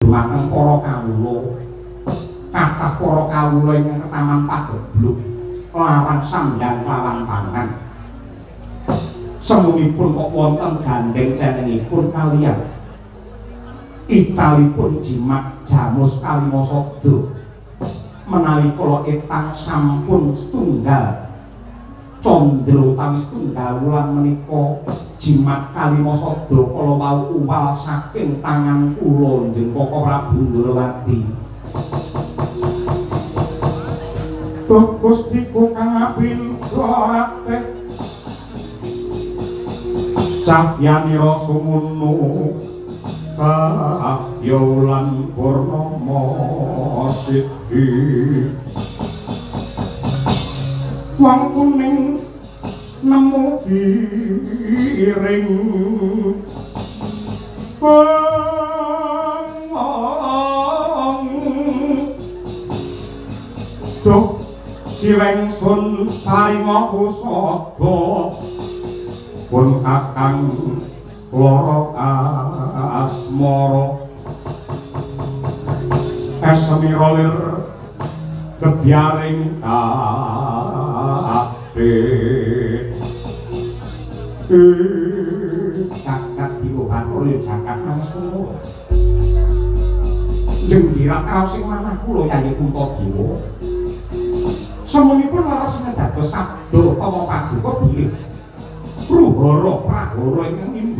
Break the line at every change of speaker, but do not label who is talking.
Dumateng para kawula. Kathah para kawula ingkang ketaman pagebluk larang sandang lawan pangan. Semunipun kok wonten gandeng cenengipun kaliyan icalipun jimat jamus kalimasada. Menawi kula etang sampun setunggal candra utawi setunggal wulan menika jimat kalimasada kala wau uwal saking tangan kula Jengkaka Prabu Ndrawati.
Duh Gustiku kang abinda ratih cahyanira sumunu kadya wulan purnama sidhi wong kuning nemu giring bengong duh jiweng sun paringa kusada pun kakang lara asmara esemira lir gebyaring ati.
Jagat diwa batur ya jagat manungsa. Jenggirat raos ing manah kula Yayi Puntadewa. Semunipun leres dados sabda tama paduka bilih ruhara prahara ingkang imbruk.